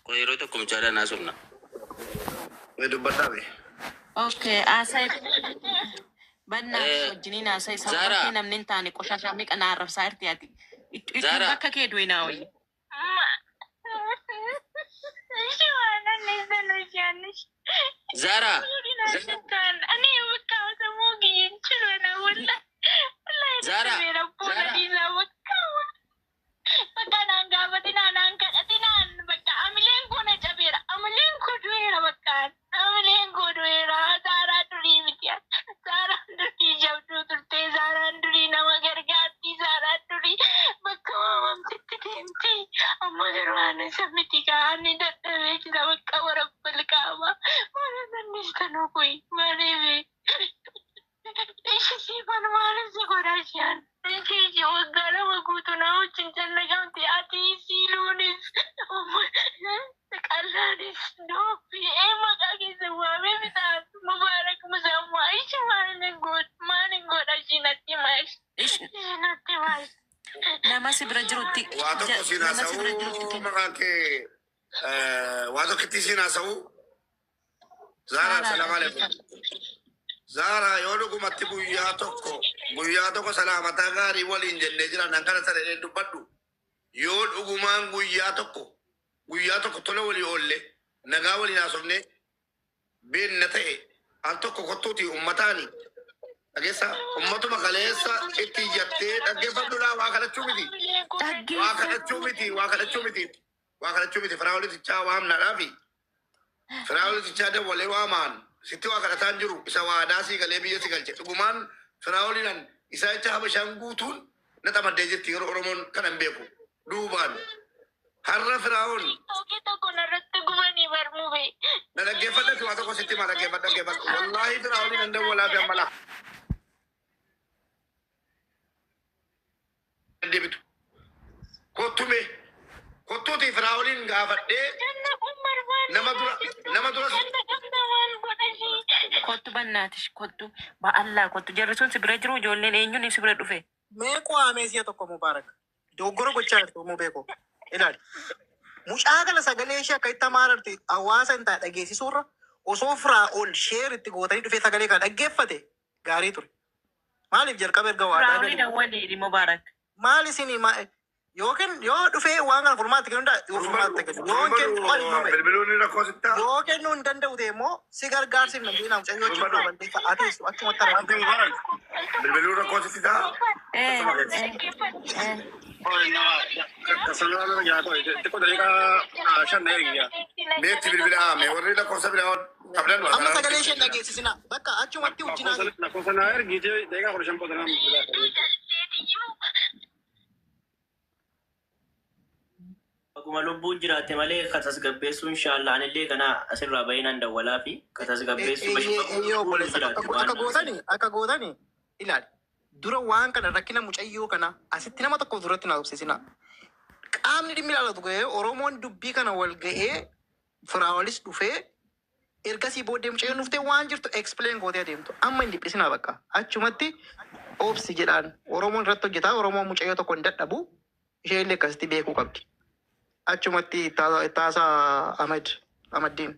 Qoy yeroo tokko mucaadhaan haasofna. Mee dubbadhaa mee. Okay, haasa'e bannaaf wajjiniin haasa'e sababa Zaaraa. kee namni hin taane qoshashaa meeqa na arrabsaa jirti ati. Ittuu Zaaraa. bakka kee du'e naa wayya. Zaaraa. Zaaraa. Bakka naan gaafatinaa naan kadhatinaan bakka amileen koo na cabeera amileen koo du'eera bakka amileen koo du'eera Zaaraan durii miti Zaaraan durii jabduu turte Zaaraan durii nama gargaarti Zaaraan durii bakka waamamtetti deemti amma garuu ani isa miti kaa ani dadhabee jira bakka warabbal kaaba maal nannistanuu kuyi maaliif Ishi siifan maalif si godha isheen? Ishi ishi waggaa 2 guutuu na wajjin cannaqamte ati siiluunis qallaanis doofii ee maqaa keessan waamee fixaan Mubaarak Musammaa ishi maalin godha maalin godha ishii natti himaa Ish ishii natti himaa. nama si bira jirutti Waa tokko siin nama si bira jirutti haasa'uu kenni. maqaan kee waa tokkittii siin haasa'uu Zaaraa Zaaraa salaam alaikum. dhaggeeffadhu. Zaaraa yoo dhugumatti guyyaa tokko guyyaa tokko salaamataa gaarii waliin jennee jiran an kana sana jedhee dubbadhu yoo dhugumaan guyyaa tokko guyyaa tokko tola walii oolle nagaa waliin haasofne beenna ta'e al tokko kottuuti ummataani dhageessa ummatuma kaleessa itti iyyattee dhaggeeffadhu laa waa kadhachuu miti waa kadhachuu Dhaggeeffadhu. miti waa kadhachuu miti waa kadhachuu miti firaa walitichaa waamnaadhaafi Firaa'olitichaa dawwalee waamaan sitti waa kadhataan jiru isa waadaa sii galee biyya si galche dhugumaan Firaa'oliidhaan isaa jecha Habashaan guutuun na xamaddee jirti yeroo Oromoon kana hin beeku duubaan har'a Firaa'ol Tiktookii tokko narratti gubanii bar mube. na dhaggeeffadhati waa tokko sitti himaa dhaggeeffadhu dhaggeeffadhu wallaahi Firaa'oliin nan dawwalaa fi amma laa deebitu. Kottu mee. Kottuutii Firaa'oliin gaafadhee nama dura nama dura Kottu bannaatish kottu ba'allaa kottu jarri sun si bira jiru ijoolleen eenyuun si bira dhufe. Mee qo'amee si'a tokko Mubaarak. Dogoggora gochaa jirtu mubee koo. Ilaali. Mucaa kana sagalee ishee akka itti amaararti hawaasa hin taane dhageessisuurra osoo Firaa'ol sheer itti gootanii dhufee sagalee kana dhaggeeffate gaarii ture. Maaliif jalqaba erga waadaa Firaa'olii galee dawwali Mubaarak. maal isin yookiin yoo dhufee waan kana furmaatti kennuu danda'a yoo furmaatti Durbadhu kennu yoo hin kennu maal durbadhu yoo ba'e bilbiluun ni rakkoo sittaa yoo kennuu hin danda'u ta'e immoo si gargaarsiif namni nama mucayyoo achi durbadhu irraa balleessa ateessu achumatti Wanti argamtu. Mubarak bilbiluun rakkoo sitti ta'a Eh, achuma keessa. eh, eh. Meetti bilbila haame warri lakkoofsa biraa qabdan waa Amma karaa sagalee ishee hojjechiisa. hin dhageessisina bakka achumatti wajjin haasa'u. Akkuma lubbuun jiraatte malee ka tasgabbeessuu inshaallah anillee kana asirraa bahee nan dawwalaa fi ka tasgabbeessuu Eeyyee bashuma eeyyee lubbuun obboleessa koo jiraatte akka waan akka gootani akka gootani ilaali dura waan kana rakkina mucayyoo kana asitti nama tokko duratti na obsisina. Qaamni dhimmi ilaallatu ga'ee Oromoon dubbii kana wal ga'ee Firaa'olis dhufee ergasii booddee mucayyoon dhuftee waan jirtu explain gootee adeemtu. Amma hin dhiphisinaa bakka. Achumatti obsi jedhaan Oromoon irratti hojjetaa Oromoon mucayyoo tokko hin dadhabu ishee illee akkasitti beekuu qabdi. Achumatti ittaasaa Ahmed Ahmaddiin.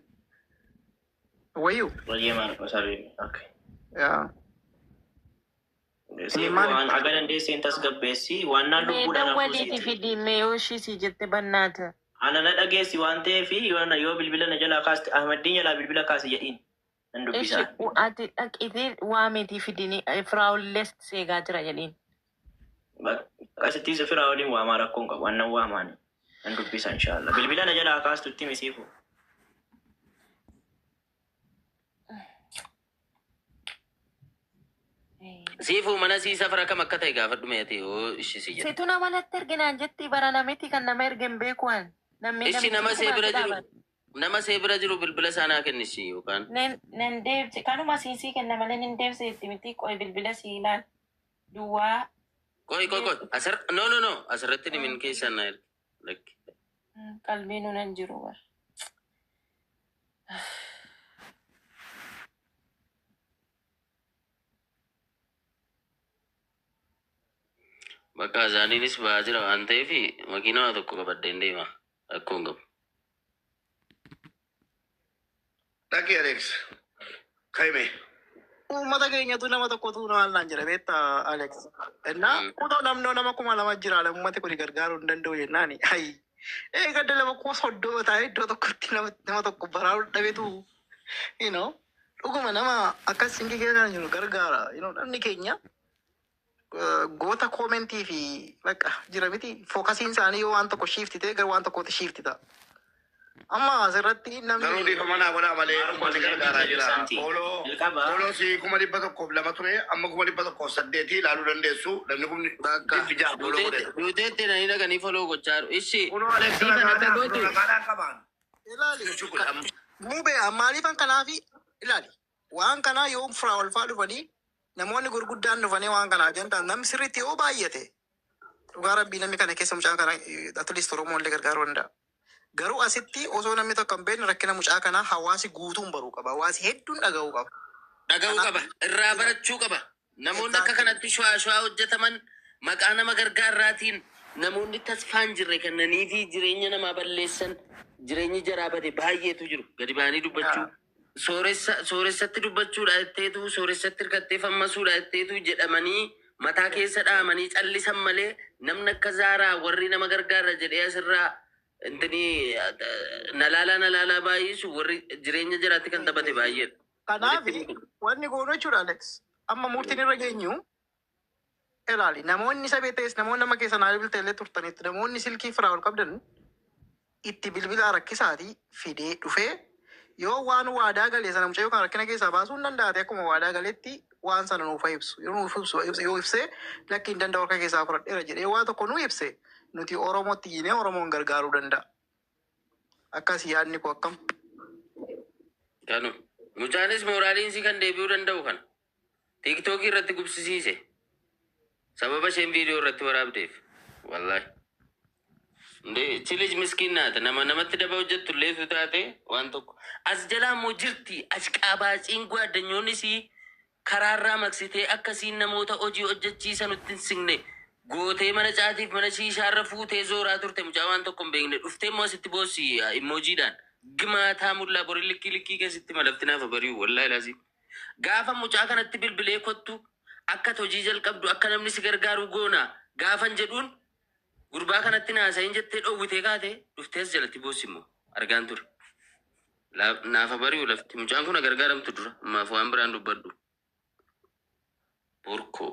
Wayyuu. Baay'ee maal sabii okay. Yaa. Seefu Imimmaan waan aga dandeesseen tasgabbeessi waan naan Mee lubbuudhaan hafuu dawwaliiti siiti. fidi mee yoo ishii sii jette bannaata. Ana na dhageessi waan ta'eef yoo na- yoo bilbila na jalaa kaaste Ahmaddiin jalaa bilbila kaasi jedhiin nan Ishi dubbisaan. ati dhaqiitii waamiitii fidini Firaa'ollees seegaa jira jedhiin. Akkasittis firaa waliin waamaa rakkoon qabu annan waamaani nan dubbisa inshaallah. Bilbila na jalaa kaastu itti misiifu. Siifuu mana sii safara kam akka ta'e gaafadhu mee ati yoo ishi si jette. Situ nama natti erginaan jetti bara namitti kan nama erge hin beeku an. Namni Ishi namichi nama see dhugumaan bira jedhaa jiru bara. nama see bira jiru bilbila isaa naa kennishi yookaan. Nan nan deebise kanuma siisii kenna malee nan deebise itti miti qoy bilbila sii ilaal duwwaa Qoy qoy qoy asir no no no asirratti himin keessaan na ergi. Lakki. Qalbiin nan jiru bara. Bakka azaaniinis ba'aa jira waan ta'eef makiinaa tokko qabadheen deema. Rakkoo hin qabu. Dhaqi Alex. Kaime. Uummata keenyatu nama tokkotu maal naan jedha beektaa Alex. Innaa kutoo namnoo nama 2000 jira uummati kun gargaaruu hin danda'u jennaani. Ayi. Eegadda lama 30,000 taa'ee iddoo tokkotti nama tokko baraaruu dhabetu dhuguma nama akkas sinqii keessa kan jiru gargaara. Namni keenya goota commentii fi bakka jira miti focusiin isaanii yoo waan tokko shift ta'e gara waan tokkootti shift ta'a. Amma asirratti Garuu namni dhiifama naa godhaa malee uummanni gargaaraa jira. Follow Jalqaba. Follow si 102,000 ture amma 108,000 ilaaluu dandeessu. Namni kumni Bakka 600 follow godheera. duuteetti nanii dhaqanii follow gochaa jiru. Ishi Kunoo Alex siifan akka ragaadhaan gootu ragaadhaan qabaan. Ilaali. Shukul amma. Mubee maaliifan kanaafi ilaali. Waan kanaa yoo firaa ol faa dhufanii namoonni gurguddaan dhufanii waan kanaa jentaan namni sirriitti yoo baay'ate dhugaa rabbii namni kana keessa mucaa kana at least Oromoo illee gargaaruu danda'a. Garuu asitti osoo namni tokko hin beekne rakkina mucaa kanaa hawaasi guutuun baruu qaba. Hawaasi hedduun dhaga'uu qaba. Dhaga'uu Kanaaf qaba. Irraa barachuu qaba. Namoonni akka exactly. kanatti shawaa shawaa hojjetaman maqaa nama gargaarraatiin namoonni tasfaan jirre kennanii fi jireenya namaa balleessan jireenyi jaraa bade baay'eetu jiru. Gadi ba'anii dubbachuu. Sooressa sooressatti dubbachuudha jetteetu sooressatti hirkattee fammasuudha jetteetu jedhamanii mataa keessa dhahamanii callisan malee namni akka Zaaraa warri nama gargaarra jedhee asirraa intini nalaalaa nalaalaa baay'isu warri jireenya jaraatti kan taphate baay'eedha. Kanaaf Walitti bu'u. Wanni goonu jechuudha Alex. Amma murtiin irra geenyu ilaali. Namoonni isa beektes namoonni nama keessa naa bilbilte illee turtanitti namoonni silkii firaa ol qabdan itti bilbilaa rakkisaatii fidee dhufee yoo waan waadaa galee sana mucayyoo kan rakkina keessaa baasuu hin danda'ate akkuma waadaa galeetti waan sana nuuf ibsu. Yoo nuuf ibsu yoo ibsee lakki hin danda'u harka keessaa fudhadheera jedhee waa tokko nu ibse nuti Oromootti yinee Oromoon gargaaruu danda'a. Akkas yaadni koo akkam. Kanu. Mucaanis mooraaliinsi kan deebi'uu danda'u kana. TikTokii irratti gubsisiise. Sababa isheen viidiyoo irratti waraabdeef. Wallaahi. እንዴ እቺ ልጅ ምስኪን ናት። Nama namatti daba hojjettu illee taate waan tokko. As jalaa immoo jirti ashqaabaaciin gwaaddanyoonni sii karaarraa maqsitee akkasiin namoota hojii hojjechiisan nutti hin signe gootee mana caatiif mana shiishaarra fuutee zooraa turte mucaa waan tokko hin beekne dhuftee immoo asitti boossi emojidhaan gimaataa mullaa borii likkii likkii keessatti malafti naafa bari'u wallaahi laazim. Gaafa mucaa kanatti bilbilee kottu akka hojii jalqabdu akka namni si gargaaru goona gaafan jedhuun gurbaa kanatti naasayin jettee dhoowwitee kaate dhuftee as jalatti boossi immoo argaan ture. Naafa bari'u lafti mucaan kun gargaaramtu dura ammaaf waan biraan dubbadhu. Borkoo.